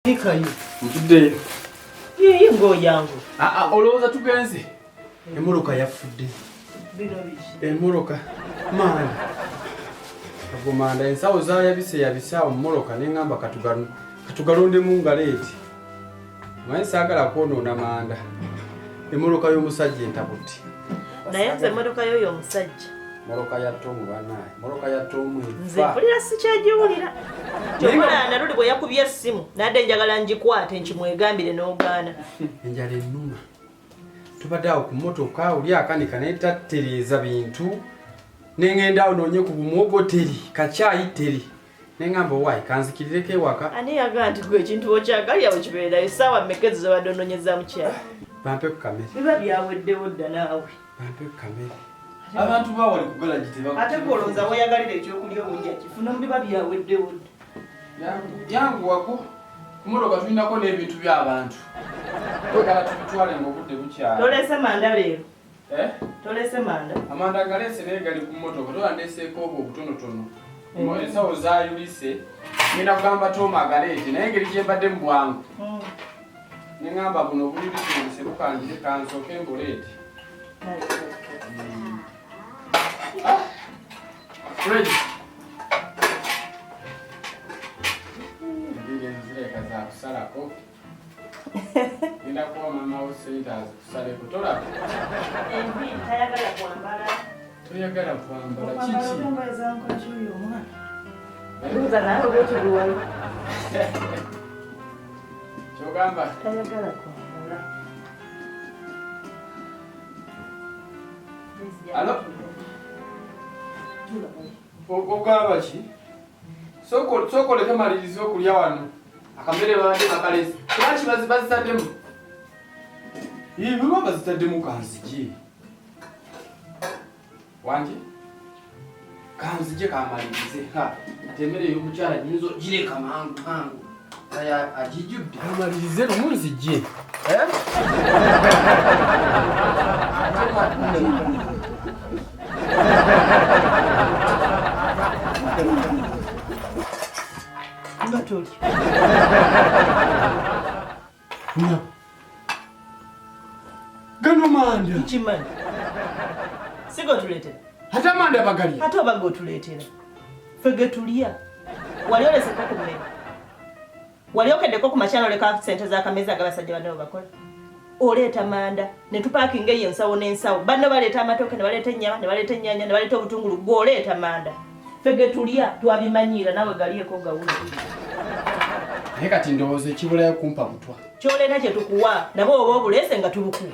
Lekayo. Ntuddeyo. Yiyi ng'oyangu. Ah, ah, olowooza tugenze? Emmotoka yafudde. Bino biki? Emmotoka manda. Ago manda ensawo zaayabise yabise awo mmotoka ne ŋŋamba katugalondemu ngaleeti. Manyi saagala kwonoona manda. Emmotoka y'omusajja entabuti. Naye nze emmotoka y'oyo omusajja. Mmotoka ya Tomu bannaaye. Mmotoka ya Tomu efa. Nze mpulira sikyagiwulira. Kyokka naluli bwe yakubye essimu nadde njagala ngikwate nkimwegambire n'ogaana. Enjala ennuma. Tubadde awo ku mmotoka oli akanika naye tattereeza bintu. Ne ŋŋenda awo noonye ku bumuwogo teri, kacaayi teri. Ne ŋŋamba owaaye kanzikirireko ewaka. Ani yagamba nti gwe ekintu okyagalya bwe kibeerayo essaawa mmeka ezo z'obadde onoonyezaamu kyayi? Bampe ku kamere. Biba byaweddewo dda naawe. Bampe ku kamere. Abantu bawali ku galagi tebakutera. Ate gwe olowooza weeyagalira ekyokulya obujja kifuna mu biba byaweddewo dda. Yanguwako. Ku mmotoka tulinako n'ebintu by'abantu. Twagala tubitwale ng'obudde bukyali. Toleese manda leero? Eh? Toleese manda? Amanda ngaleese naye gali ku mmotoka. Tola ndeeseeko obwo obutonotono. Ensawo zaayulise. Ngenda kugamba Tom agaleete naye engeri gye mbadde mu bwangu. Ne ŋŋamba buno obuyuliseyulise bukangire kansooke mbuleete. Fred. Enviiri ezo zirabika za kusalako. Ngenda kuwa maama wo ssente azikusaleko. Tolaba? Enviiri tayagala kwambala. Toyagala kwambala kiki? Engoye zankola ki oyo omwana? Buuza naawe bw'otyo bwe wali. Ky'ogamba? Tayagala kwambala. Alo? Ogamba ki? Sooka oleke malirize okulya wano. Akamere babadde bakalese. Lwaki bazitaddemu? Ii, bwe baba bazitaddemu kanzigye. Wangi? Kanzigye kamalirize. Ha, ate emmere ey'omukyala nnyinza ogireka mangu mangu. Aya agijjudde. Kamalirize lumu nzigye. Eh? Nga tolya. Nya. Gano manda. Nkimanyi. Si gotuleetera. Ate amanda bagalya. Ate oba gotuleetera. Ffe ge tulya. Wali oleseko ku mmere? Wali okeddeko ku makya n'oleka ssente z'akameza ag'abasajja banno bwe bakola? Oleeta manda ne tupaakinga eyo ensawo n'ensawo. Banno baleeta amatooke ne baleeta ennyama ne baleeta ennyaanya ne baleeta obutungulu, ggwe oleeta manda. Ffe ge tulya twabimanyiira naawe galyeko gawule. Naye kati ndowooza ekibulayo kumpa butwa. Ky'oleeta kye tukuwa nabo oba obuleese nga tubukuwa.